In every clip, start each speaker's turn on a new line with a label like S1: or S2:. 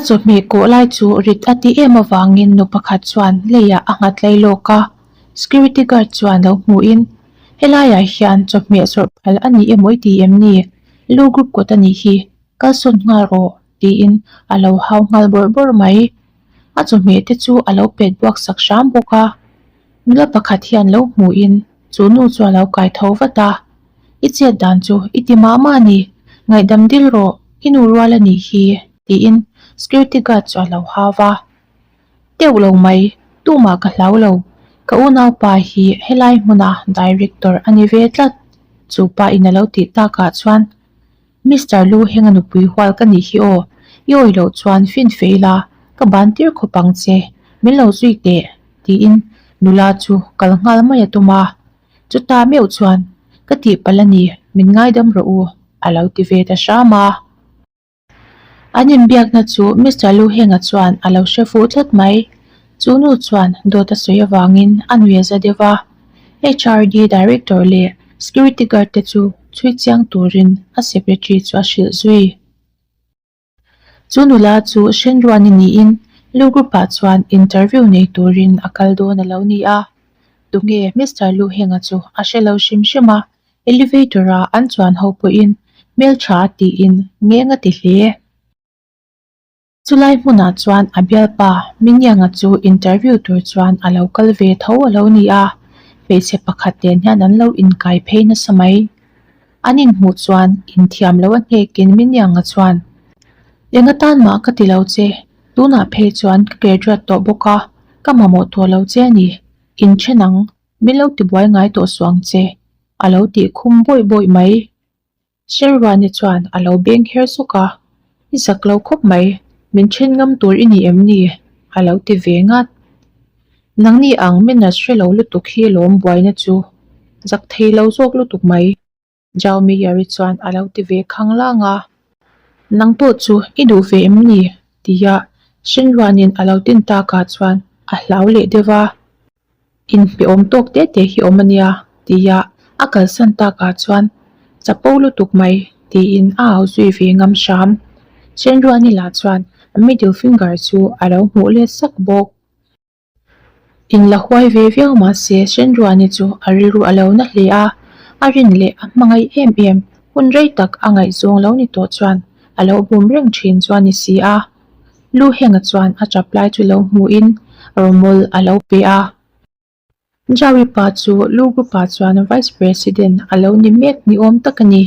S1: chawhmeh kawh lai chu rit a ti em avangin nu pakhat chuan leiah a nghat lai lawk a, security guard chuan lo hmuhin, Helaiah hian chawhmeh zawrh phal a ni emaw i ti em ni? Lu group kawt a nih hi, kalsawn nghal rawh, tiin a lo hau nghal bawrh bawrh mai. A chawhmeh te chu a lo pet buak sak hram bawk a. Nula pakhat hian lo hmuhin chu nu chu a lo kai tho vat a, I chet dan chu i ti mah mah a ni, ngaihdam dil rawh, i nu rual a nih hi, tiin security guard chu a lo hau va. Teuh lo mai, tumah ka hlau lo, ka unaupa hi helai hmuna director a ni ve tlat, chu pa in a lo tih takah chuan Mister Lu henga nupui hual ka nih hi aw, i awi loh chuan fin fe ila ka ban tir khawp ang che, min lo zui teh, tiin nula chu kal nghal mai a tum a. Chuta meuh chuan, Ka tihpalh a ni, min ngaidam rawh u, a lo ti ve ta hram a. An inbiakna chu Mister Lu Henga chuan a lo hre fuh tlat mai. Chu nu chuan dawt a sawi avangin a nui a za deuh a. HRD Director leh Security Guard te chu chhui chiang turin a Secretary chu a hrilh zui. Chu nula chu Hrenruani niin Lu Group-ah chuan interview nei turin a kal dawn a lo ni a. Tunge Mister Lu Henga chu a hre lo hrim hrim a, Elevator-a an chuan ho pawhin hmeltha tiin ngeng a ti hle. Chulai hmunah chuan a bialpa Mingyanga chu interview tur chuan a lo kal ve tho a lo ni a, hmeichhe pakhat nen hian an lo inkai phei nasa mai. An inhmuh chuan inthiam lo a hnekin Mingyanga chuan, Eng atan mah ka ti lo che, tunah phei chuan ka graduate tawh bawk a, ka mamawh tawh lo che a ni, inthen ang, min lo tibuai ngai tawh suh ang che, a lo tih khum bawih bawih mai. Sherwani chuan a lo beng her sawk a, I zak lo khawp mai, min then ngam tur i ni em ni? a lo ti ve ngat. Nangni ang minus hre lo lutuk hi lawm buaina chu zak thei lo zawk lutuk mai, Zhao Miyari chuan a lo ti ve khang lang a. Nang pawh chu i duh ve em ni? tia Shenruanin a lo tin takah chuan a hlau leh deuh a. Inhmeh awm tawk te te hi awm a nia, tia a kalsan takah chuan chapo lutuk mai tiin a au zui ve ngam hram. Chenruani lah chuan a middle finger chu a lo hmuh let sak bawk. Inla huai ve viau mahse Chenruani chu a rilru a lo na hle a, a rin leh a hmangaih em em hun rei tak a ngaihzawng lo ni tawh chuan a lo bum reng thin chu a ni si a. Lu Henga chuan a tap lai chu lo hmuhin rawmawl a lo pe a. Jawi pa chu Lu Group ah chuan Vice President a lo ni mek ni awm tak a ni.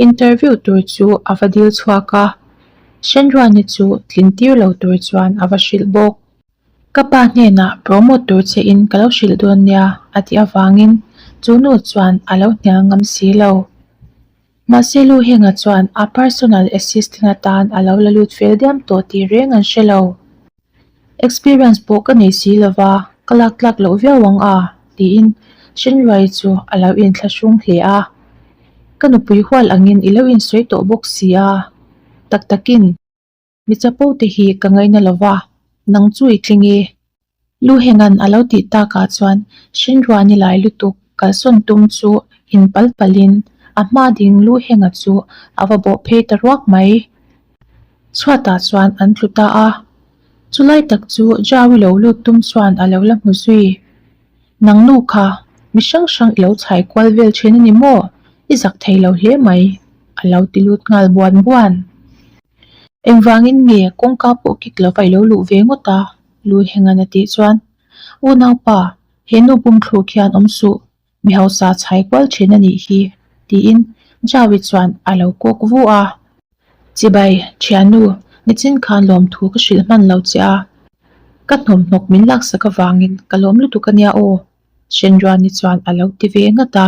S1: Interview tur chu a va dil chhuak a, Shenruani chu tlin tir lo tur chuan a va hrilh bawk. Ka pa hnenah promote tur che in ka lo hrilh dawn nia a tih avangin chu nu chuan a lo hnial ngam si lo. Mahse Lu Henga chuan a personal assistant atan a lo la lut fel diam tawh tih reng an hre lo. Experience pawh ka nei si lova, ka lak tlak loh viau ang a, tiin Shenruai chu a lo inthlahrung hle a. Ka nupui hual angin i lo insawi tawh bawk si a, tak takin. Mi chapo te hi ka ngaina lo va, nang chu i tling e. Lu Hengan a lo tih takah chuan Hrinruani lai lutuk kalsawn tum chu in pal palin a hma ding Lu Henga chu a va bawh phei ta ruak mai. Chhuatah chuan an tlu ta a, chulai tak chu Jaui lo lut tum chuan a lo la hmu zui. Nang nu kha, mi hrang hrang i lo chhai kual vel thin a ni maw? I zak thei lo hle mai, a lo ti lut nghal buan buan. Engvangin nge kawngka pawh kik lova i lo luh ve ngawt a? Lui Hengan a tih chuan, Unaupa, he nu bum thluk hian awm suh, mi hausa chhai kual thin a nih hi, tiin Jaui chuan a lo kawk vu a. Chibai, thiannu, nichin khan lawmthu ka hrilh hman lo che a, ka hnawmhnawk min laksak avangin ka lawm lutuk a nia aw, Shenruani chuan a lo ti ve ngat a.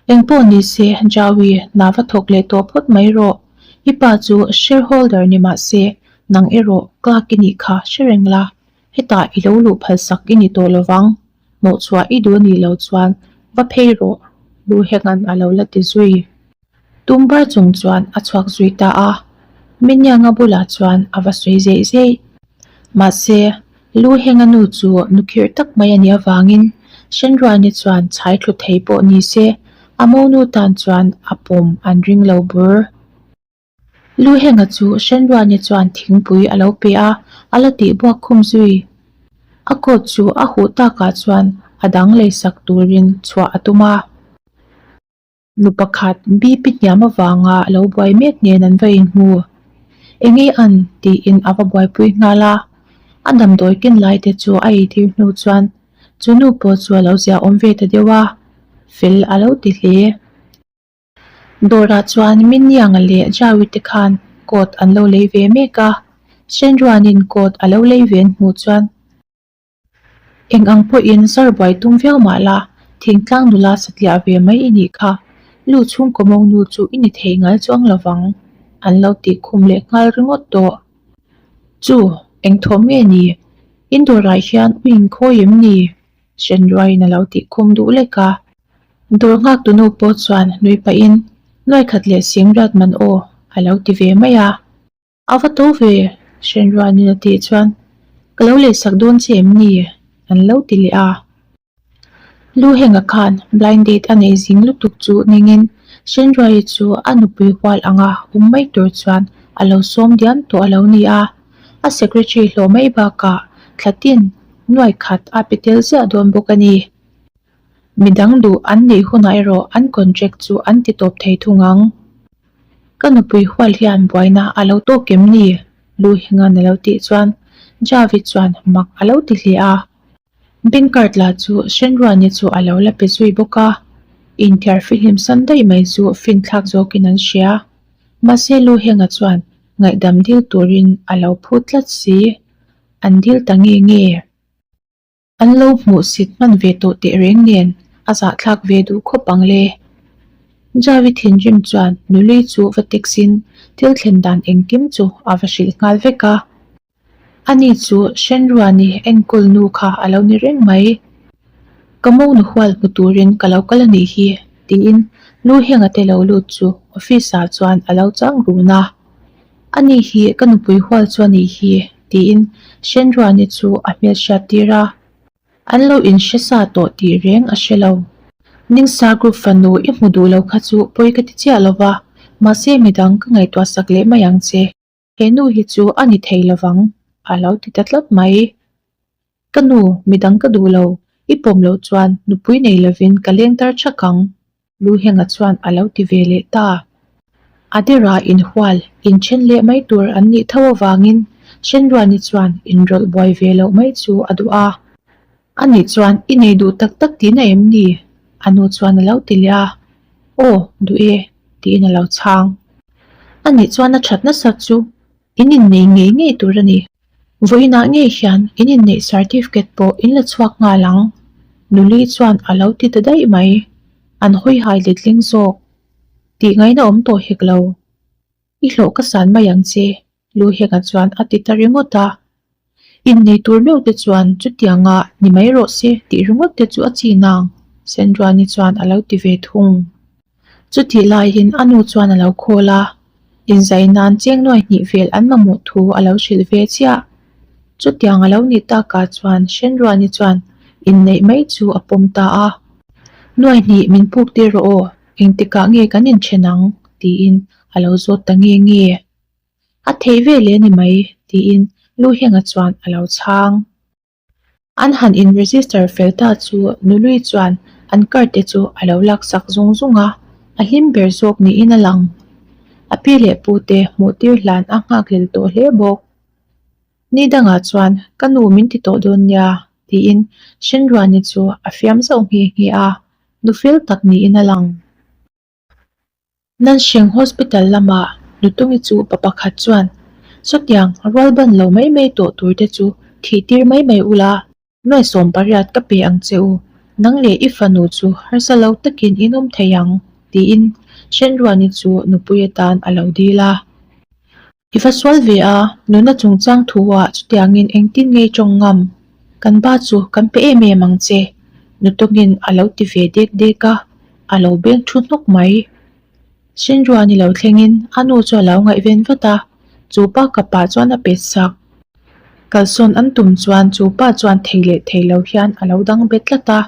S1: Engpawh ni se, Jaui, hna va thawk leh tawh phawt mai rawh. I pa chu shareholder ni mah se, nang erawh clerk i nih kha hre reng la, hetah i lo luh phalsak i ni tawh lovang. Hnawhchhuah i duh a nih loh chuan va phei rawh, Lu Hengan a lo la ti zui. Tumbar chung chuan a chhuak zui ta a, Minianga bulah chuan a va sawi zeih zeih. Mahse, Lu Henga nu chu nu khirh tak mai a nih avangin Shenruani chuan chhai thlu thei pawh ni se, a monu tan chuan a pawm an ring lo bur. Luhenga chu Hrenruani chuan thingpui a lo pe a, a la tih buak khum zui. A coat chu a huh takah chuan a dang leisak turin chhuah a tum a. Nu pakhat BP hniam avanga lo buai mek nen an va inhmu. Enge an? tiin a va buaipui nghal a. A damdawi ken lai te chu a eitir hnu chuan chu nu pawh chu a lo ziahawm ve ta deuh a, fel a lo ti hle. Dawrah chuan Minnianga leh Jaui te khan coat an lo lei ve mek a, Shenruanin coat a lo lei ve an hmuh chuan Eng ang pawhin zar buai tum viau mah la, thingtlang nula satliah ve mai i nih kha, lu chhungkaw mawngnu chu i ni thei ngal chuang lo vang, an lo tih khum leh nghal ringawt tawh. Chu, eng thawm nge ni? In dawrah hian u inkhawi em ni? Hrenruaiin a lo tih khum duh lek a. Dawr nghak tunu pawh chuan nui pahin, Nuaikhat leh Singriat man aw, a lo ti ve mai a. A va to ve, Hrenruanin a tih chuan, Ka lo lehsak dawn che em ni? an lo ti leh a. Luhenga khan blind date a nei zing lutuk chu ningin Hrenruaii chu a nupui hual anga awm mai tur chuan a lo sawm diam tawh a lo ni a. A secretary hlawh mai bakah thlatin nuai khat a pe tel ziah dawn bawk a ni. Midang duh an neih hunah erawh an contract chu an ti tawp thei thung ang. Ka nupui hual hian buaina a lo tawk em ni? Luhinga'n a lo tih chuan Javi chuan mak a lo ti hle a. Bank card lah chu Hrenruani chu a lo la pe zui bawk a, inthiar fihlim san daih mai chu finthlak zawkin an hria. Mahse Luhenga chuan ngaihdam dil turin a lo phut tlat si. An dil ta nge nge? An lo hmuh sit hman ve tawh teh reng nen a zahthlak ve duh khawp ang le. Javi thinrim chuan nuli chu va text in thil thlen dan engkim chu a va hrilh nghal vek a. Ani chu Hrenruani enkawl nu kha a lo ni reng mai. Ka monu hual hmu turin ka lo kal a nih hi tiin Luhenga te lo lut chu office ah chuan a lo chang run a. Ani hi ka nupui hual chu a nih hi, tiin Hrenruani chu a hmelhriat tir a. An lo inhre sa tawh tih reng a hre lo. Ningsa group fanu i hmu duh lo kha chu pawi ka ti chiah lo va, mahse midang ka ngaihtuah sak leh mai ang che. He nu hi chu a ni thei lo vang, a lo ti ta tlat mai. Ka nu, midang ka duh lo, i pawm loh chuan nupui nei lovin ka leng tar thak ang, Luhenga chuan a lo ti ve leh ta. A dera inhual, inthen leh mai tur an nih tho avangin Hrenruani chuan inrawlh buai ve loh mai chu a duh a. Ani chuan i nei duh tak tak tihna em ni? A nu chuan a lo ti leh a. Aw, duh e, tiin a lo chhang. Ani chuan a that nasat chu in innei ngei ngei tur a ni. Vawiinah ngei hian in inneih certificate pawh in la chhuak nghal ang, Nuli chuan a lo ti ta daih mai. An hawi hai letling zawk. Tih ngaihna awm tawh hek lo. I hlawh ka san mai ang che, Luhenga chuan a ti ta ringawt a. Innei tur meuh te chuan chutianga ni mai rawh se tih ringawt te chu a chi nang, Sendruani chuan a lo ti ve thung. Chutih laiin a nu chuan a lo khawl a, inzai nan cheng nuai hnih vel an mamawh thu a lo hrilh ve chiah. Chutiang a lo nih takah chuan Hrenruani chuan inneih mai chu a pawm ta a. Nuai hnih min puk tir rawh aw, engtikah nge kan inthen ang? tiin a lo zawt ta nge nge. A thei ve leh a ni mai, tiin Luhenga chuan a lo chhang. An han in register fel ta chu Nului chuan an card te chu a lo laksak zung zung a, a hlim ber zawk niin a lang. A pi leh pu te hmuh tir hlan a nghakhlel tawh hle bawk. Ni dangah chuan ka nu min ti tawh dawn nia tiin Hrenruani chu a fiam zauh nghe nghe a, nu fel tak niin a lang. Nansheng Hospital lamah Nutungi chu pa pakhat chuan, Sawtiang, rual ban lo mai mai tawh tur te chu thih tir mai mai ula, nuai 18 ka pe ang che u, nang leh i fanu chu harsa lo takin in awm thei ang, tiin Shenruani chu nupui atan a lo dil a. I va sual ve a, nuna chungchang thu ah chutiangin engtin ngei tawng ngam? Kan ba chu kan pe em em ang che, nutawngin a lo ti ve dek dek a, a lo beng thu hnawk mai. Hrinruani lo thlengin a nu chu a lo ngaihven vat a, chu pa ka pa chuan a pet sak. Kalsawn an tum chuan chu pa chuan thei leh thei lo hian a lo dang bet tlat a,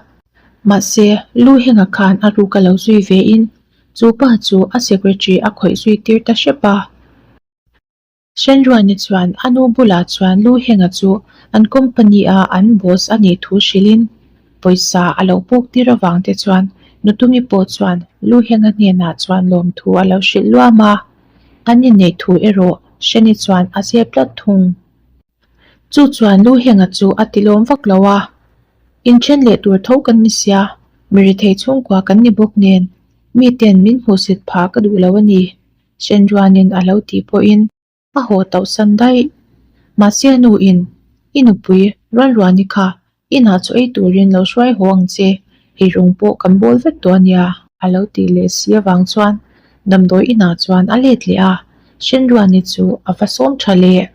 S1: mahse Luhenga khan a ruk a lo zui ve in chu pa chu a secretary a khawih zui tir ta hrep a. Shenruani chuan a nu bulah chuan Lu Henga chu an company a an boss a nih thu hrilhin pawisa a lo puk tir avang te chuan Nutumi pawh chuan Lu Henga hnenah chuan lawmthu a lo hrilh luam a, an inneih thu erawh Sheni chuan a zep tlat thung. Chu chuan Lu Henga chu a ti lawm vak lo a, Inthen leh tur tho kan ni sia, mi rethei chhungkua kan ni bawk nen, miten min hmuhsit phah ka duh lo a ni. Shenruanin a lo tih pawhin a haw tauh san daih. Mahse a nuin, I nupui, Ruanruani kha inah chaw ei turin lo hruai haw ang che, eirawng pawh kan bawl vek tawh a nia, a lo tih leh si avang chuan damdawi inah chuan a let leh a, Shenruani chu a va sawm tha leh.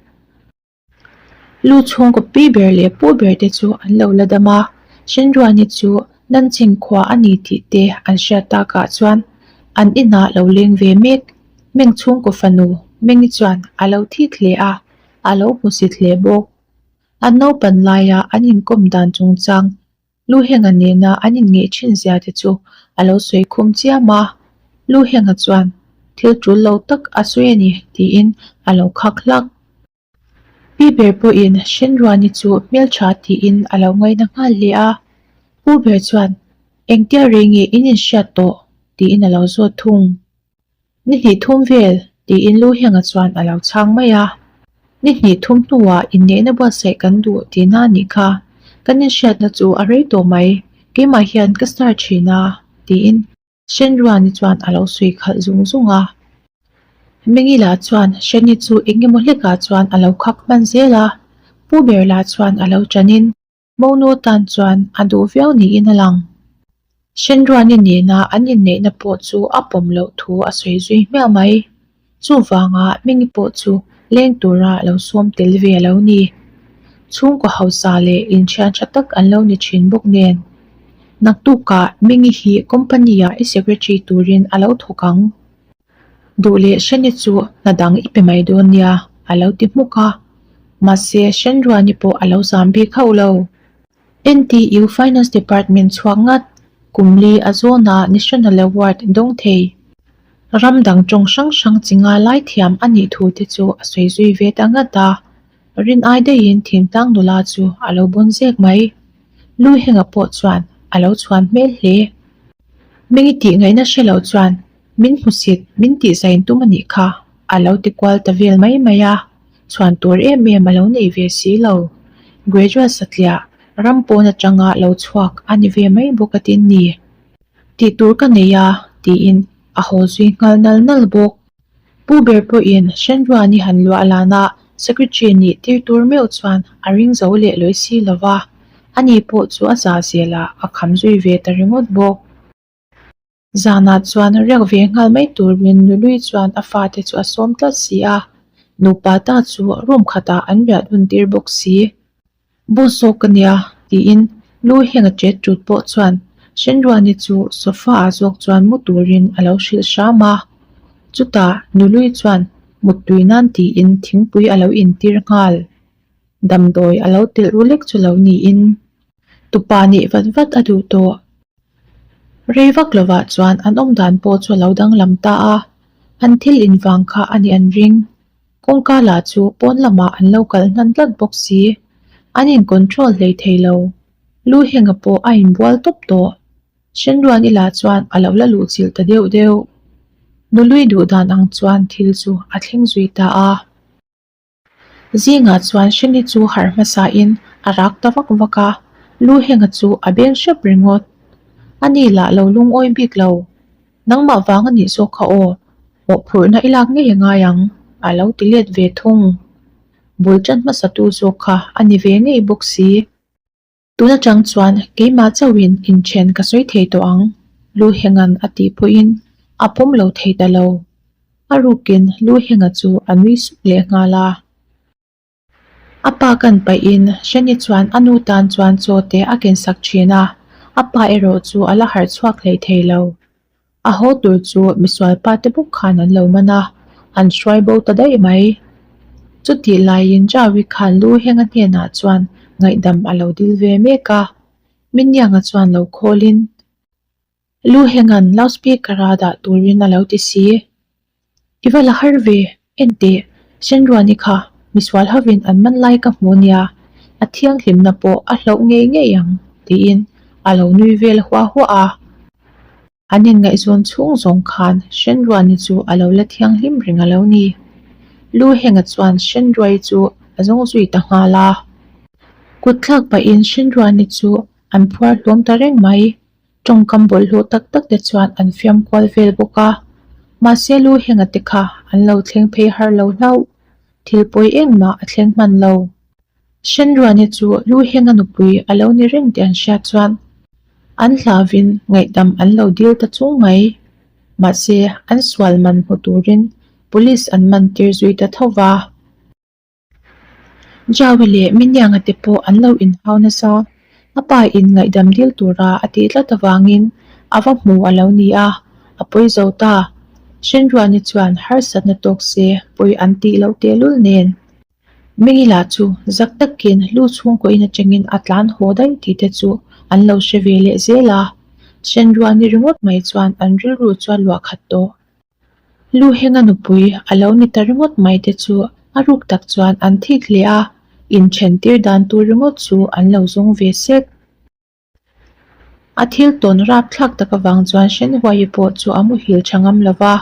S1: Lu chhungkaw pi ber leh pu ber te chu an lo la dam a, Hrenruani chu Nanching khua a ni tih te an hriat takah chuan an inah lo leng ve mek. Meng chhungkaw fanu Mengi chuan a lo thik hle a, a lo hmusit hle bawk. An naupan laia an inkawm dan chungchang Luhenga nena an inngeih thin zia te chu a lo sawi khum chiam a, Luhenga chuan thil tul lo tak a sawi a ni tiin a lo khak hlak. Pi ber pawhin Hrenruani chu hmeltha tiin a lo ngaina nghal hle a, Pu ber chuan engtia rei nge in inhriat tawh tiin a lo zawt thung. Ni hnih thum vel tiin Luhenga chuan a lo chhang mai a. Ni hnih thum hnuah inneihna buatsaih kan duh tihna a nih kha. Kan inhriatna chu a rei tawh mai, keimah hian ka star thin a tiin Shenruani chuan a lo sawi khalh zung zung a. Mengila chuan Sheni chu eng emaw hlekah chuan a lo khak hman zel a, Pu ber lah chuan a lo ṭanin Mono tan chuan a duh viau niin a lang. Shenruani nena an inneihna pawh chu a pawm loh thu a sawi zui hmiah mai. Chuvanga Mengi pawh chu leng tura lo sawm tel ve a lo ni. Chhungkaw hausa leh inthian tha tak an lo ni thin bawk nen. Naktukah Mengi hi company-ah i secretary turin a lo thawk ang. Duh leh Hreni chu hna dang i pe mai dawn nia, a lo ti hmuk a. Mahse, Hrenruani pawh a lo zam bik hauh lo. NTU Finance Department chhuak ngat, kum li a zawna National Award dawng thei. Ram dang tawng hrang hrang chi nga lai thiam a nih thu te chu a sawi zui ve ta ngat a. Rin ai daihin thingtlang nula chu a lo bawn zek mai. Luihenga pawh chuan a lo chhuan hmel hle. Mingi tih ngaihna hre lo chuan Min hmusit, min tih zain tum a nih kha, a lo ti kual ta vel mai mai a, chhuan tur em em a lo nei ve si lo. Graduate satliah ram pawn atanga lo chhuak a ni ve mai bawk a tin ni. Tih tur ka nei a, tiin a haw zui nghal nal nal bawk. Pu ber pawhin Hrenruani han luah lana Secretary nih tir tur meuh chuan a ring zo leh lawi si lo va, ani pawh chu a za zelah a kham zui ve ta ringawt bawk. Zanah chuan riak ve nghal mai turin Nului chuan a fate chu a sawm tlat si a, nupa ta chu room khatah an riah dun tir bawk si. Boss zawk ka nia tiin lu heng a chet tut pawh chuan Hrenruani chu sofa ah zawk chuan mu turin a lo hrilh hram a. Chutah Nului chuan muttui nan tiin thingpui a lo intir nghal. Damdawi a lo telh ru lek chu lo niin tupa nih vat vat a duh tawh. Rei vak lovah chuan an awm dan pawh chu a lo danglam ta a, an thil invang kha a nih an ring. Kawngka lah chu pawn lamah an lo kalh hnan tlat bawk si. An in control hlei thei lo. Lu henga pawh a inbual tawp tawh. Hrenruani lah chuan a lo la luh chilh ta deuh deuh. Nului duh dan ang chuan thil chu a thleng zui ta a. Zingah chuan Hreni chu harh hmasain a rak ta vak vak a, lu henga chu a beng hrep ringawt. Ani lah lo lungawi bik lo. Nangmah vang a nih zawk kha aw, mawhphurhna i lak ngei a ngai ang, a lo ti let ve thung. Bul tan hmasatu zawk kha a ni ve ngei bawk si. Tun atang chuan keimah chauhin inthen ka sawi thei tawh ang, Lu Henga'n a tih pawhin a pawm lo thei ta lo. A rukin Lu Henga chu a nui suk leh nghal a. A pa kan pahin Shani chuan a nu tan chuan chaw te a kensak thin a, a pa erawh chu a la harh chhuak hlei thei lo. A haw tur chu misual pa te bawk khan an lo man a, an hruai bo ta daih mai. Chutih laiin Jaui khan lu henga hnenah chuan ngaihdam a lo dil ve mek a, Minnianga chuan lo khawlin lu henga'n loudspeaker-a dah turin a lo ti si. I va la har ve, enteh. Shenruani kha misual hovin an man lai ka hmu nia, a thianghlimna pawh a hlauh ngei ngei ang, tiin a lo nui vel huah huah a. An inngaihzawn chhung zawng khan Shenruani chu a lo la thianghlim reng a lo ni. Lu Henga chuan Shenruai chu a zawng zui ta nghal a. Kut thlak pahin Shenruani chu an phuar hlawm ta reng mai. Tawngkam bawlhhlawh tak tak te chuan an fiam kual vel bawk a. Mahse Lu Henga te kha an lo thleng phei har lo hlauh. Thil pawi engmah a thleng hman lo. Shenruani chu Lu Henga nupui a lo ni reng tih an hriat chuan an hlauvin ngaihdam an lo dil ta chung mai. Mahse an sual man hmu turin police an man tir zui ta tho va. Jaui leh Minianga te pawh an lo inhau nasa. A pa in ngaihdam dil tura a tih tlat avangin a va hmu a lo ni a, a pawi zo ta. Shenruani chuan harsatna tawk se pawi an tih loh tehlul nen. Mingila chu zak takin lu chhungkaw in atangin a tlan haw daih tih te chu an lo hre ve leh zel a. Shenruani ringawt mai chuan an rilru chu a luah khat tawh. Lu henga nupui a lo ni ta ringawt mai te chu a ruk tak chuan an thik hle a, inthen tir dan tur ringawt chu an lo zawng ve sek. A thil tawn rap thlak tak avang chuan Hrenhuaii pawh chu a muhil tha ngam lo va,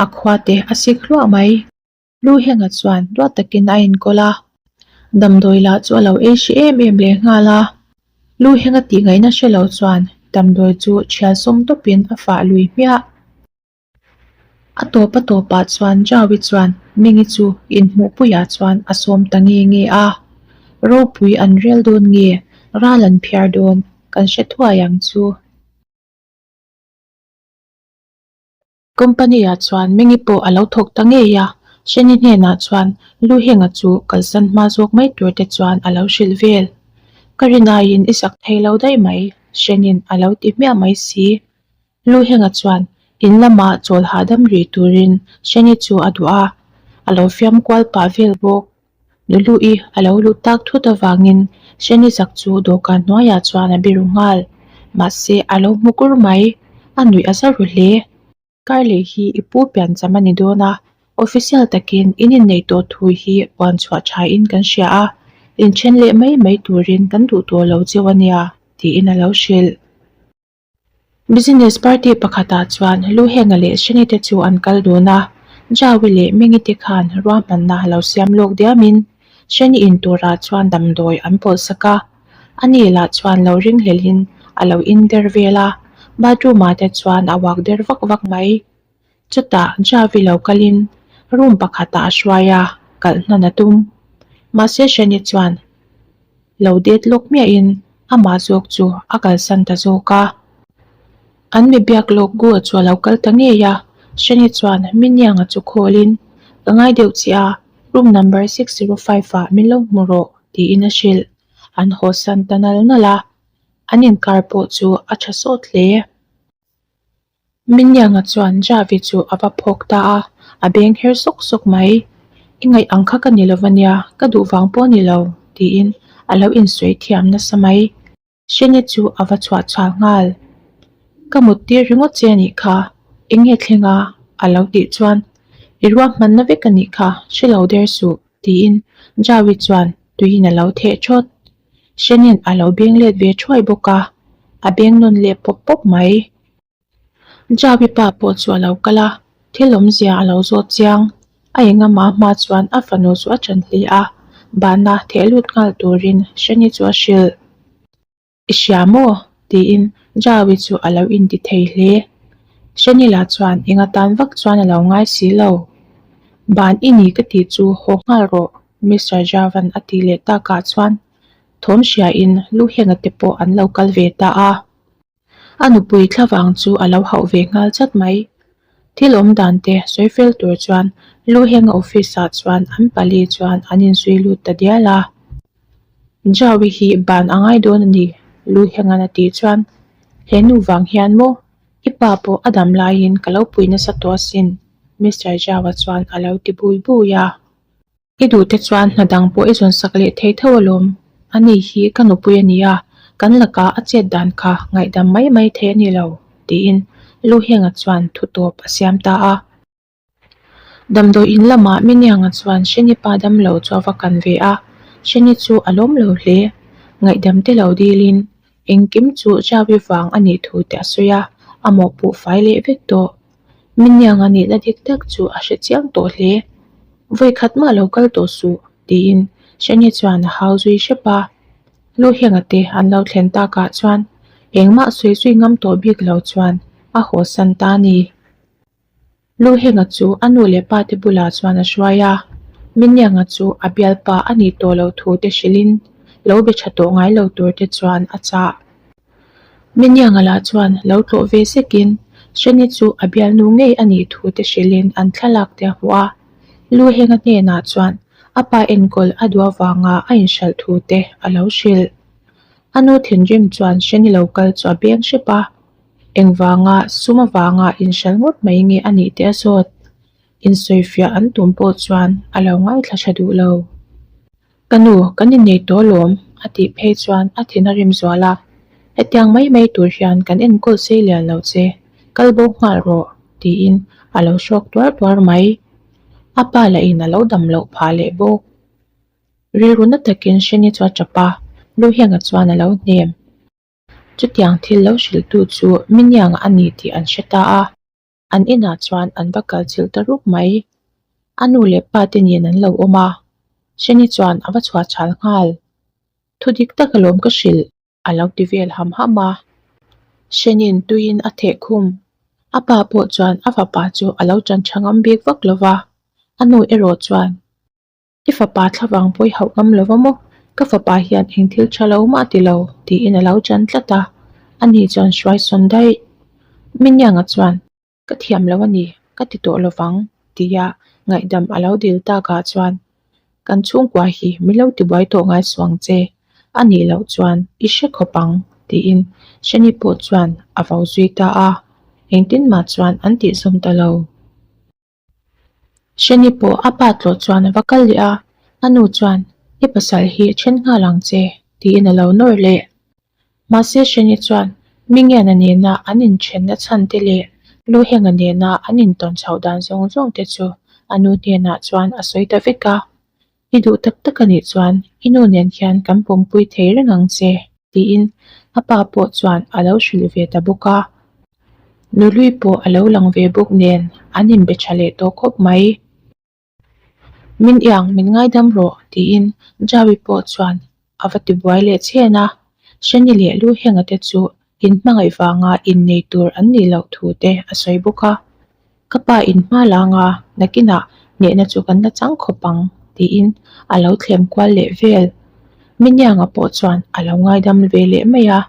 S1: a khua te a sik hluah mai. Lu Henga chuan duat takin a enkawl a, damdawi lah chu a lo ei hri em em leh nghal a. Lu Henga tih ngaihna hre lo chuan damdawi chu thial sawm tawpin a fah lui hmiah. A tawp a tawpah chuan Jaui chuan Mingi chu inhmuhpuiah chuan a sawm ta nge nge a, Ropui an rel dawn nge, ral an phiar dawn, kan hre thuai ang chu. Company-ah chuan Mingi pawh a lo thawk ta ngei a, Shani hnenah chuan Lu Henga chu kalsan hma zawk mai tur te chuan a lo hrilh vel. Ka rinaiin i sak thei lo daih mai, Shani'n a lo ti hmiah mai si. Lu Henga chuan in lamah chawl hahdam rih turin Shani chu a duh a, a lo fiam kual pah vel bawk. Nulu'i a lo luh tak thut avangin Shani zak chu dawhkan hnuaiah chuan a biru nghal. Mahse, a lo hmu kur mai. A nuih a za ru hle. Karleh hi i pu piancham a ni dawn a, official takin in inneih tawh thu hi puan chhuah thain kan hria a, inthen leh mai mai turin kan duh tawh lo cheu a nia, tiin a lo hrilh. Business party pakhatah chuan Luhenga leh Shani te chu an kal dun a, Jaui leh Mingi te khan ruahmanna lo siam lawk diamin Shani in turah chuan damdawi an pawlh sak a, ani lah chuan lo ringhlelhin a lo in der vel a, bathroom ah te chuan a uak der vak vak mai. Chutah Javi lo kalin room pakhatah a hruai a, kalh hnan a tum. Mahse Shani chuan lo det lawk hmiahin amah zawk chu a kalsan ta zawk a. An mi biak lawk Gua chu a lo kal ta ngei a, Shani chuan Minianga chu khawlin, Ka ngai deuh che a, room number 605 ah min lo hmu rawh tiin a hrilh. An hawsan ta nal nal a, an inkar pawh chu a tha sawt hle. Minianga chuan Javi chu a va phawk ta a, a beng her sawk sawk mai. I ngaih ang kha ka ni lo ania, ka duh vang pawh a ni lo, tiin a lo insawi thiam nasa mai. Sheni chu a va chhuah chhuah nghal. Ka mut tir ringawt che a nih kha, eng nge thleng a? a lo tih chuan, I ruahmanna vek a nih kha, hre lo der suh, tiin Javi chuan tuiin a lo theh thawt. Hrenin a lo beng let ve thuai bawk a, a beng nawn leh pawp pawp mai. Jaui pa pawh chu a lo kal a, thil awmzia a lo zawt chiang. A engama hma chuan a fanu chu a ṭan hle a, bahna theh lut nghal turin Hreni chu a hrilh. I hria maw? tiin Jaui chu a lo inti thei hle. Hreni lah chuan enga tan vak chuan a lo ngai si lo. Ban i ni ka tih chu haw nghal rawh. Mister Javan a tih leh takah chuan thawm hriain Luhenga te pawh an lo kal ve ta a. A nupui thlavang chu a lo hauh ve nghal chat mai. Thil awm dan te sawi fel tur chuan Luhenga office ah chuan an pali chuan an inzui lut ta dial a. Jaui hi ban a ngai dawn a ni Luhenga'n a tih chuan he nu vang hian maw i pa pawh a dam laiin ka lo pui nasa tawh asin Mister Jaua chuan a lo ti bui bui a. I duh te chuan hna dang pawh i zawn sak leh thei tho alawm. Ani hi ka nupui a ni a, kan lakah a chet dan kha ngaihdam mai mai thei a ni lo, tiin Luhenga chuan thu tawp a siam ta a. Damdawi in lamah Minianga chuan Sheni pa damlo chu a va kan ve a, Sheni chu a lawm lo hle. Ngaihdam te lo dilin engkim chu Javi vang a nih thu te a sawi a, a mawhpuh fai leh vek tawh. Minianga nihna dik tak chu a hre chiang tawh hle. Vawikhat mah lo kal tawh suh, tiin Sheni chuan a hau zui hrep a. Luhenga te an lo thlen takah chuan engmah sawi zui ngam tawh bik lo chuan a hawsan ta a ni. Luhenga chu a nu leh pa te bulah chuan a hruai a, Minnianga chu a bialpa a nih tawh loh thu te hrilhin lo be tha tawh ngai lo tur te chuan a chah. Minnianga lah chuan lo tlawh ve zekin Hreni chu a bialnu ngei a nih thu te hrilhin an thlalak te a hmuh a, Luhenga hnenah chuan a pa enkawl a duh avanga a inhralh thu te a lo hrilh. A nu thinrim chuan Hreni lo kal chu a beng hrep a, Engvanga sum avanga inhralh ngawt mai nge a nih teh a zawt? Insawifiah an tum pawh chuan a lo ngaithla tha duh lo. Ka nu, kan innei tawh alawm, a tih phei chuan a thin a rim zual a. Hetiang mai mai tur hian kan enkawl sei lian lo che, kal bo nghal rawh, tiin a lo hrawk tuar tuar mai. A pa lahin a lo dam loh phah leh bawk. Rilru na takin Hreni chu a tap a, Luhianga chuan a lo hnem. Chutiang thil lo hrilhtu chu Minianga a ni tih an hre ta a, an inah chuan an va kal chilh ta rup mai. A nu leh pa te nen an lo awm a, Hreni chuan a va chhuah chhal nghal. Thu dik tak alawm ka hrilh, a lo ti vel ham ham a. Hreni'n tuiin a theh khum. A pa pawh chuan a fapa chu a lo ṭan ṭha ngam bik vak lo va, a nu erawh chuan I fapa thlavang pawi hauh ngam lo va maw? Ka fapa hian eng thil tha lo mah ti lo, tiin a lo chan tlat a. Ani chuan hruai sawn daih. Minnianga chuan, Ka thiam lo a ni, ka ti tawh lo vang, tia ngaihdam a lo dil takah chuan, Kan chhungkua hi min lo tibuai tawh ngai suang che, a nih loh chuan i hre khawp ang, tiin Shani pawh chuan a vo zui ta a. Engtin mah chuan an tihzawm ta lo. Hreni pawh a pa tlawh chuan a va kal leh a, a nu chuan i pasal hi then nghal ang che tiin a lo nawr leh. Mahse Hreni chuan Mingiana nena an inthenna chhan te leh Luhenga nena an intawn chhoh dan zawng zawng te chu a nu hnenah chuan a sawi ta vek a. I duh tak tak a nih chuan i nu nen hian kan pawmpui thei reng ang che, tiin a pa pawh chuan a lo hrilh ve ta bawk a. Nului pawh a lo lang ve bawk nen an inbe tha leh tawh khawp mai. Min iang min ngaidam rawh, tiin Jaui pawh chuan a va tibuai leh chhen a. Hreni leh Luhenga te chu inhmangaih vanga innei tur an nih loh thu te a sawi bawk a. Ka pa in hma lang a, nakinah hnehna chu kan la chang khawp ang, tiin a lo thlem kual leh vel. Minianga pawh chuan a lo ngaidam ve leh mai a,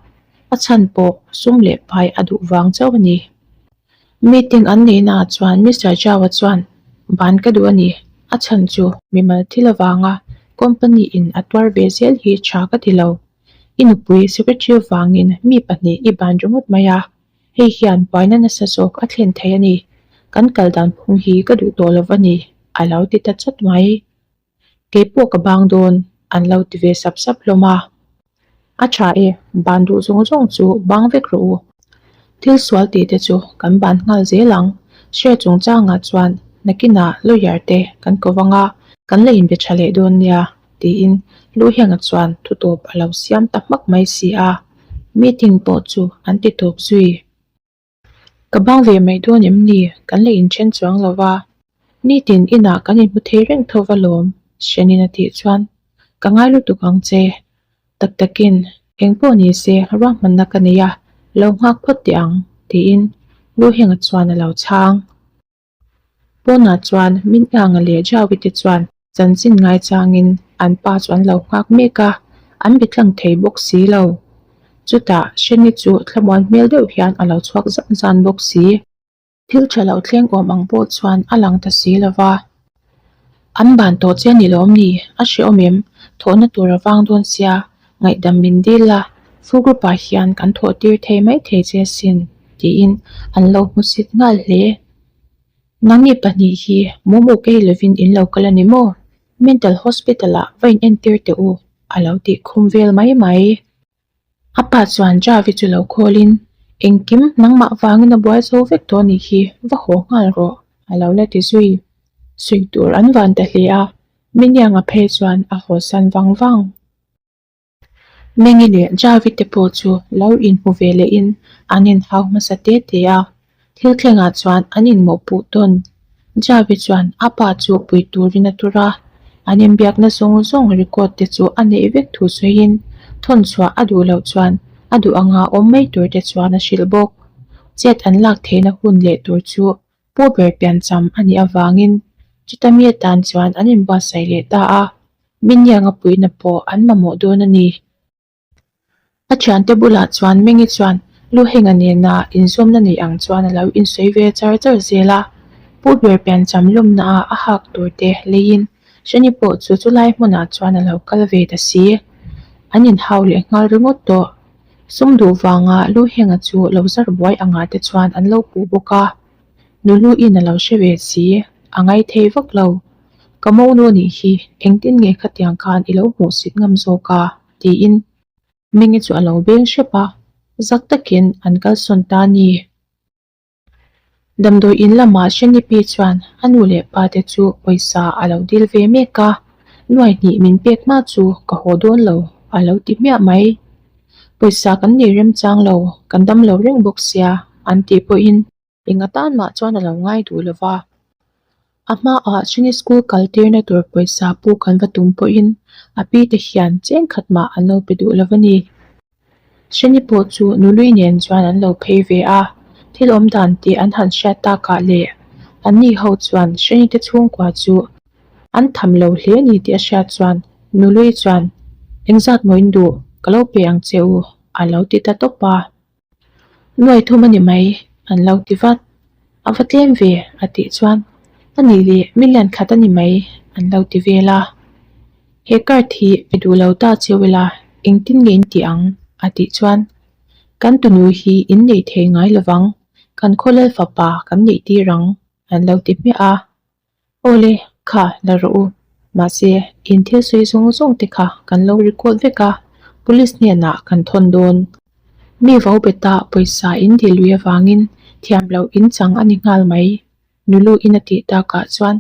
S1: a chhan pawh sum leh pai a duh vang chauh a ni. Meeting an neihnaah chuan Mister Zhao-a chuan ban ka duh a ni, a chhan chu mimal thil avanga company in a tuar ve zel hi tha ka ti lo. I nupui secretary vangin mi pahnih i ban ringawt mai a, Hei hian buaina nasa zawk a thlen thei a ni. Kan kal dan phung hi ka duh tawh lo va ni, a lo ti ta chat mai. Kei pawh ka bang dawn, an lo ti ve sap sap hlawm a. A tha e, ban duh zawng zawng chu bang vek rawh u. Thil sual tih te chu kan ban nghal zel ang. Share chungchangah chuan nakinah lawyer te kan ko vang a, kan la inbe tha leh dawn nia. Tiin Luhianga chuan thutawp a lo siam ta hmak mai si a, meeting pawh chu an ti tawp zui. Ka bang ve mai dawn em ni? Kan la inthen chuang lo va, nitin inah kan inhmu thei reng tho va lawm, Shenin a tih chuan ka ngai lutuk ang che. Tak takin eng pawh ni se ruahmanna ka nei a, lo nghak phawt teh ang, tiin Luhianga chuan a lo chhang. Pawnah chuan Minhanga leh Jaui te chuan chanchin ngaichangin an pa chu an lo nghak mek a, an be tlang thei bawk si lo. Chutah Hreni chu thlamuan hmel deuh hian a lo chhuak zan zan bawk si. Thil tha lo thleng awm ang pawh chuan a lang ta si lo va. An ban tawh che ni lawm ni? A hrehawm em? Thawhna tur a vang dawn sia, ngaihdam min dil la, full group ah hian kan thawh tir thei mai thei che sin, tiin an lo hmusit nghal hle. Nangni pahnih hi momo kei lovin in lo kal a ni maw? Mental hospital ah va in entir teh u, a lo tih khum vel mai mai. A pa chuan Javi chu lo khawlin, Engkim, nangmah vangin a buai zo vek tawh anih hi, va haw nghal rawh, a lo la ti zui. Sawi tur an van ta hle a, Minianga phei chuan a hawsan vang vang. Mengi leh Javi te pawh chu lo inhmu ve lehin an inhau hmasa te te a, thil thlengah chuan an inmawhpuh tawn. Javi chuan a pa chu pui turin a tur a, an inbiakna zawng zawng record te chu a neih vek thu sawiin thawn chhuah a duh loh chuan a duh anga awm mai tur te chuan a hrilh bawk. Chet an lak theihna hun leh tur chu Pu ber piancham a nih avangin chuta mi atan chuan an inbuatsaih leh ta a, Minnianga puihna pawh an mamawh dawn a ni. A thiante bulah chuan Mengi chuan Luhenga nena inzawmna nei ang chuan a lo insawi ve char char zel a, Pu ber piancham lawmna ah a hak tur te leiin Shani pawh chu chulai hmunah chuan a lo kal ve ta si. An inhau leh nghal ringawt tawh. Sum duh vanga Luhenga chu lo zar buai angah te chuan an lo puh bawk a. Nuluin a lo hre ve si, a ngai thei vak lo. Ka monu nih hi engtin nge khatiang khan i lo hmuhsit ngam zawk a? tiin Mingi chu a lo beng hrep a, zak takin an kalsawn ta a ni. Damdawi in lamah Shenipi chuan a nu leh pa te chu pawisa a lo dil ve mek a, nuai hnih min pek hma chu ka haw dawn lo a lo ti hmiah mai. Pawisa kan nei remchang lo, kan dam lo reng bawk sia an tih pawhin eng atan mah chuan a lo ngai duh lo va. A hmaah Sheni school kal tirna tur pawisa pu kan va tum pawhin a pi te hian cheng khat mah an lo pe duh lo va ni. Sheni pawh chu nului nen chuan an lo phei ve a, thil awm dan tih an han hriat takah leh anni ho chuan Sheni te chhungkua chu an tham lo hle ni tih a hriat chuan nului chuan engzat maw in duh ka lo pe ang che u a lo ti ta tawp a. Nuai thum a ni mai an lo ti vat. A va tlem ve a tih chuan a nih leh million khat a ni mai an lo ti vel a. He card hi pe duh lo ta cheu ila engtin nge in ti ang? a tih chuan kan tunu hi in neih thei ngai lovang, kan khawlel fapa kan neih tir ang an lo ti hmiah a. Awle, kha la rawh u. Mahse, in thil sawi zawng zawng te kha kan lo record vek a, police hnenah kan thawn dawn. Mi vo beta pawisa in dil lui avangin thiam loh in chang a ni nghal mai. Nulu in a tih takah chuan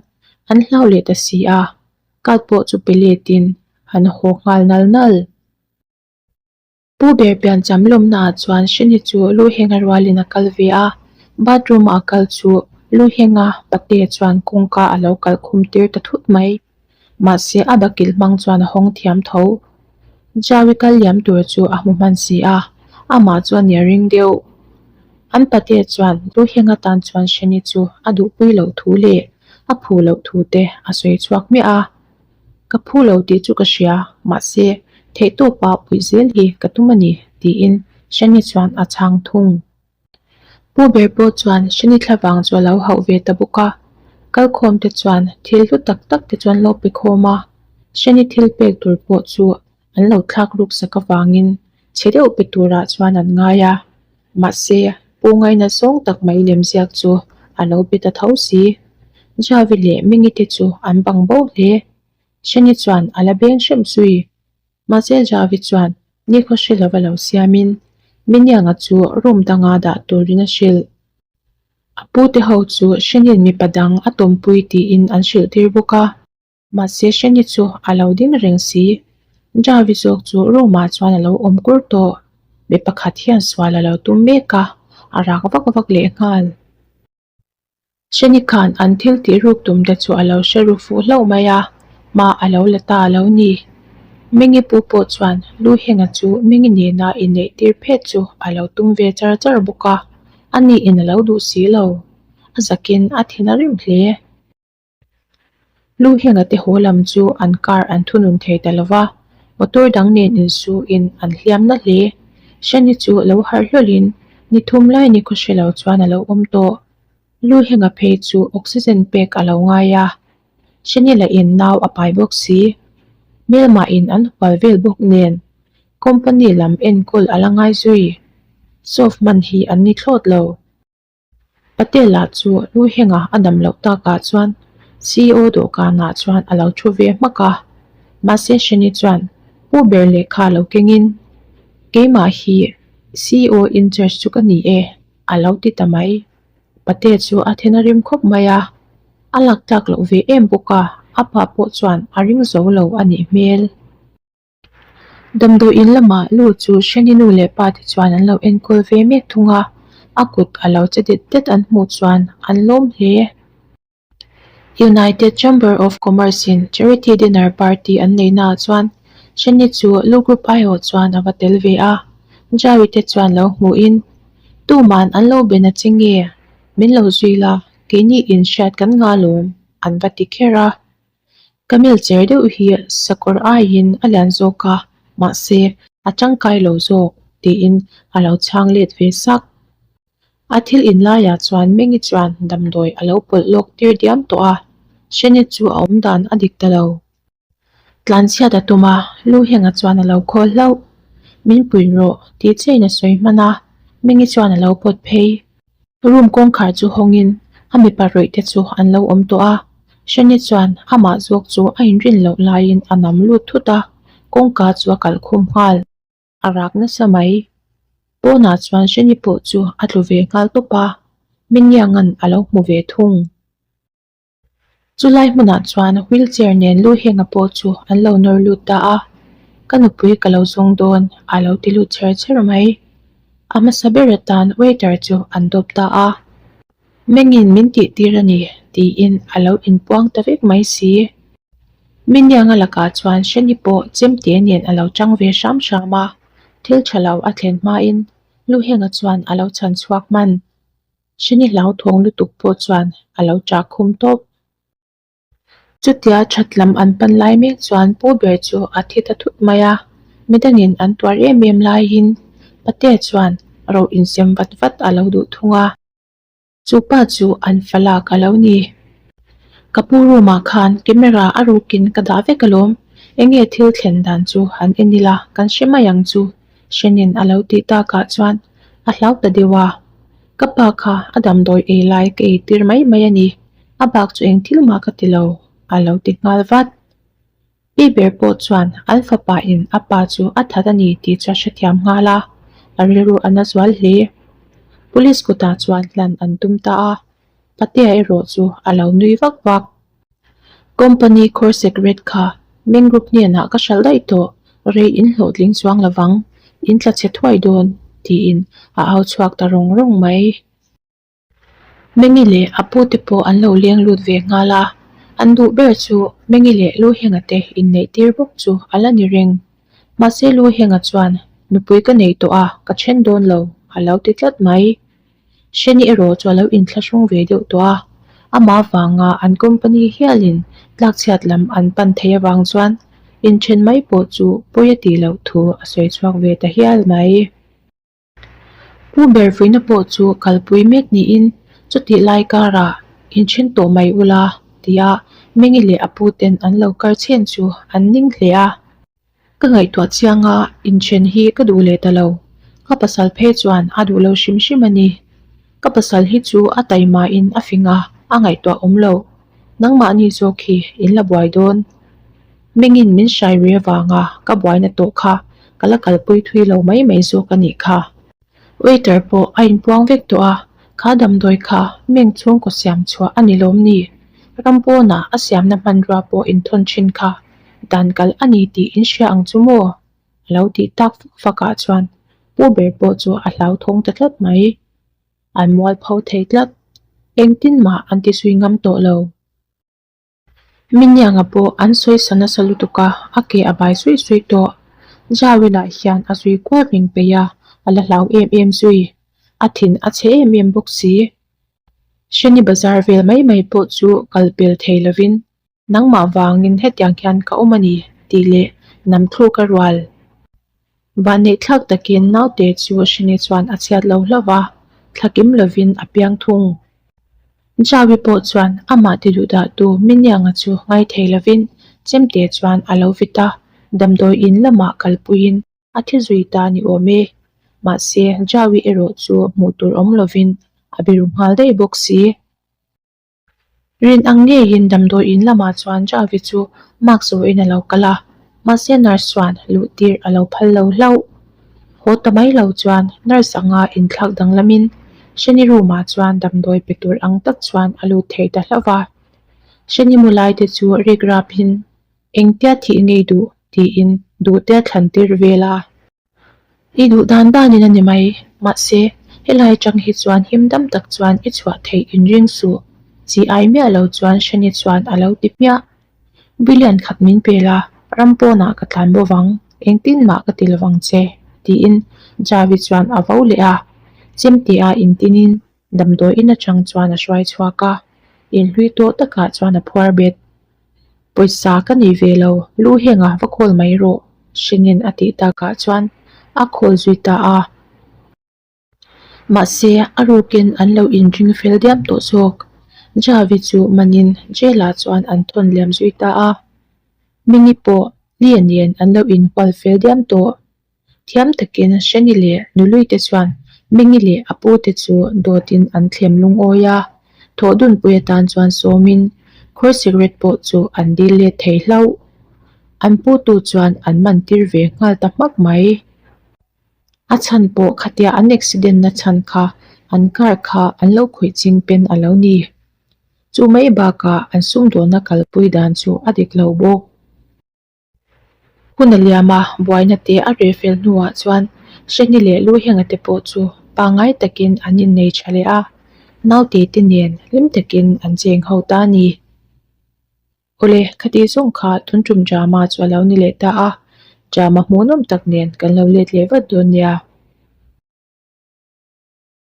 S1: an hlau leh ta si a, card pawh chu pe letin an haw nghal nal nal. Pu ber piancham lawmnaah chuan Shini chu Luhenga rualin a kal ve a, bathroom-a a kal chu Luhenga pate chuan kawngka a lo kalh khum tir ta thut mai. Mahse a bakilh hmang chuan a hawng thiam tho. Jaui kal liam tur chu a hmu hman si a, amah chu a nia ring deuh. An pate chuan Luhenga tan chuan Shini chu a duhpui loh thu leh a phu loh thu te a sawi chhuak hmiah a. Ka phu lo tih chu ka hria, mahse theihtawpa puih zel hi ka tum a ni, tiin Shani chuan a chhang thung. Pu ber pawh chuan Shani thlavang chu a lo hauh ve ta bawk a, kalkhawm te chuan thil hlu tak tak te chuan lo pe khawm a, Shani thil pek tur pawh chu an lo thlak ruk sak avangin chhe deuh pe turah chuan an ngai a, mahse Pu ngaina zawng tak mai lemziak chu a lo pe ta tho si. Javi leh Mingi te chu an bang bo hle. Shani chuan a la beng hrem zui. Mahse Javi chuan nikhaw hre lova lo siamin Minianga chu room danga dah turin a hrilh. A pu te ho chu Shani'n mipa dang a tawmpui tiin an hrilh tir bawk a. Mahse Shani chu a lo ding reng si. Javi zawk chu room ah chuan a lo awm kur tawh. Mi pakhat hian sual a lo tum mek a, a rak vak vak leh nghal. Shani khan an thil tih ruk tum te chu a lo hre ru fuh hlauh mai a, hma a lo la ta a lo ni. Mingi pu pawh chuan Luhenga chu Mingi nena inneih tir phet chu a lo tum ve char char bawk a, ani in a lo duh si lo. A zakin a thin a rim hle. Luhenga te haw lam chu an car an thunun thei ta lova, motor dang nen insuin an hliam na hle. Shani chu lo harh hlawlhin ni thum lai ni khaw hre lo chuan a lo awm tawh. Luhenga phei chu oxygen pek a lo ngai a, Shani lahin nau a pai bawk si. Hmelmahin an hual vel bawk nen company lam enkawl a la ngai zui. Soft man hi an ni thlawt lo. Patela chu Luhenga a dam loh takah chuan CEO dawhkanah chuan a lo thu ve hmak a. Mahse Shani chuan Pu ber lehkha lo kengin, Keimah hi CEO in charge chu ka ni e, a lo ti ta mai. Pate chu a then a rim khawp mai a. A lak tlak loh ve em bawk a, a pa pawh chuan a ring zo lo a nih hmel. Damdawi in lamah lu chu Hreni nu leh pa te chuan an lo enkawl ve mek thung a, a kut a lo che det det an hmuh chuan an lawm hle. United Chamber of Commerce in Charity Dinner Party an neih naah chuan Hreni chu lu group aiawh chuan a va tel ve a, Jaui te chuan lo hmuhin, Tuman an lo be na che nge? Min lo zui la, keini inhriat kan ngalawm an va ti kher a. Camel cher deuh hi sakawr aiin a lian zawk a, mahse a tangkai lo zawk tiin a lo chhang let ve sak. A thil in laiah chuan Mengi chuan damdawi a lo pawlh lawk tir diam tawh a, Shani chu a awm dan a dik ta lo. Tlanchhiat a tum a, Luhenga chuan a lo khawl hlauh. Min pui rawh tih chiahin a sawi hman a, Mengi chuan a lo pawt phei. Room kawngkhar chu hawngin a mipa rawih te chu an lo awm tawh a, Shani chuan amah zawk chu a inrin loh laiin a nam lut thut a, kawngka chu a kalh khum nghal. A rak nasa mai. Pawnah chuan Shani pawh chu a tlu ve nghal tawp a, Mingianga'n a lo hmu ve thung. Chulai hmunah chuan wheelchair nen lu henga pawh chu an lo nawr lut ta a, ka nupui ka lo zawng dawn a lo ti lut chher chher mai. A hmasa ber atan waiter chu an dawp ta a, Mengin min tih tir a ni tiin a lo inpuang ta vek mai si. Minianga lakah chuan Shani pawh chemte nen a lo chang ve hram hram a, thil tha lo a thlen hmain lu henga chuan a lo chhan chhuak hman. Shani hlauthawng lutuk pawh chuan a lo chah khum tawp. Chutia that lam an pan lai mek chuan pu ber chu a thi ta thut mai a, midangin an tuar em em laiin Patea chuan ro insem vat vat a lo duh thung a. Chu pa chu an fa lak a lo ni. Ka pu room ah khan camera a rukin ka dah vek alawm, enge thil thlen dan chu han en ila kan hre mai ang chu Hrenin a lo tih takah chuan a hlau ta deuh a, Ka pa kha a damdawi ei lai ka ei tir mai mai a ni, a bak chu eng thil mah ka ti lo, a lo ti nghal vat. Pi ber pawh chuan an fapa in a pa chu a that a ni tih chu a hrethiam nghal a, a rilru a na zual hle. Police kutah chuan hlan an tum ta a, Patea erawh chu a lo nui vak vak. Company khawr secret kha Meng Group hnenah ka hralh daih tawh, rei in hlawhtling chuang lovang, in tla chhe thuai dawn, tiin a au chhuak ta rawng rawng mai. Mengi leh a pute pawh an lo leng lut ve nghal a, an duh ber chu Mengi leh Luhenga te inneih tir bawk chu a la ni reng. Mahse Luhenga chuan, Nupui ka nei tawh a, ka then dawn lo, a lo ti tlat mai. Shani erawh chu a lo inthlahrung ve deuh tawh a, amah avanga an company hialin tlakchhiat lam an pan thei avang chuan inthen mai pawh chu pawi a tih loh thu a sawi chhuak ve ta hial mai. Pu ber vuina pawh chu kalpui mek niin chutih lai karah inthen tawh mai ula tia Mengi leh a puten an lo kar chhen chu an ning hle a. Ka ngaihtuah chiang a, inthen hi ka duh leh ta lo. Ka pasal phei chuan a duh lo hrim hrim a ni. Ka pasal hi chu a taimain a fing a, a ngaihtuah awm lo. Nangmahni zawk hi in la buai dawn. Mengin min hrai ri avanga ka buaina tawh kha ka la kalpui thui lo mai mai zawk a nih kha. Waiter pawh a inpuang vek tawh a, kha damdawi kha meng chhungkaw siam chhuah a ni lawm ni? Ram pawnah a siamna hmanrua pawh inthawn thin kha dan kal a ni tih in hria ang chu maw? A lo tih tak fak fak ah chuan pu ber pawh chu a hlauthawng ta tlat mai. An mualpho thei tlat. Engtin mah an ti zui ngam tawh lo. Minianga pawh an sawi sa nasa lutuk a, a ke a bai suih suih tawh. Jawila hian a zui kual reng peih a, a la hlau em em zui. A thin a chhe em em bawk si. Shani bazar vel mai mai pawh chu kal pel thei lovin Nangmah vangin hetiang hian ka awm a ni tih leh nam thluk a rual. Vanneihthlak takin naute chu Shani chuan a chhiat lo hlauh va, thla kim lovin a piang thung. Jaui pawh chuan amah ti duh dahtu Minianga chu ngai thei lovin chemte chuan a lo vit a, damdawi in lamah kalpuiin a thi zui ta ni awm e. Mahse, Jaui erawh chu hmuh tur awm lovin a biru nghal daih bawk si. Rin ang ngeiin damdawi in lamah chuan Javi chu mark zawhin a lo kal a, mahse nurse chuan luh tir a lo phal lo hlauh. Haw ta mai lo chuan nurse anga inthlak danglamin Shani room ah chuan damdawi pe tur ang tak chuan a lut thei ta hlauh va. Hrenimu lai te chu rik rapin engtia thih ngei duh tiin duhte a thlan tir vel a. I duh dan danin a ni mai, mahse helai atang hi chuan him dam tak chuan i chhuah theih inring suh, chi ai miah lo chuan Hreni chuan a lo ti hmiah. Billion khat min pe la, ram pawnah ka tlan bo vang, engtin mah ka ti lovang che, tiin Javi chuan a vo leh a, chemte-a intinin damdawi in atang chuan a hruai chhuak a, inhlui tawh takah chuan a phuar bet. Pawisa ka nei ve lo, lu henga va khawl mai rawh, Hringin a tih takah chuan a khawl zui ta a. Mahse, a rukin an lo inring fel diam tawh zawk. Javi chu manin jail-ah chuan an thawn liam zui ta a. Mingi pawh Lia nen an lo inhual fel diam tawh. Thiam takin Hreni leh Nului te chuan Mingi leh a pu te chu dawtin an thlem lungawi a. Thawh dunpui atan chuan sawmin khawi cigarette pawh chu an dil let thei hlauh. An putu chuan an man tir ve nghal ta hmak mai. A chhan pawh khatia an accident na chhan kha an car kha an lo khawih ching pen a lo ni. Chu mai bakah an sumdawnna kalpui dan chu a dik lo bawk. Hun a liam a, buaina te a reh fel hnuah chuan Hreni leh Luhenga te pawh chu pangngai takin an innei tha leh a, naute te nen hlim takin an cheng ho ta a ni. Awle, khati zawng kha tun tum drama chu a lo ni leh ta a, drama hmuhnawm tak nen kan lo let leh vat dawn nia.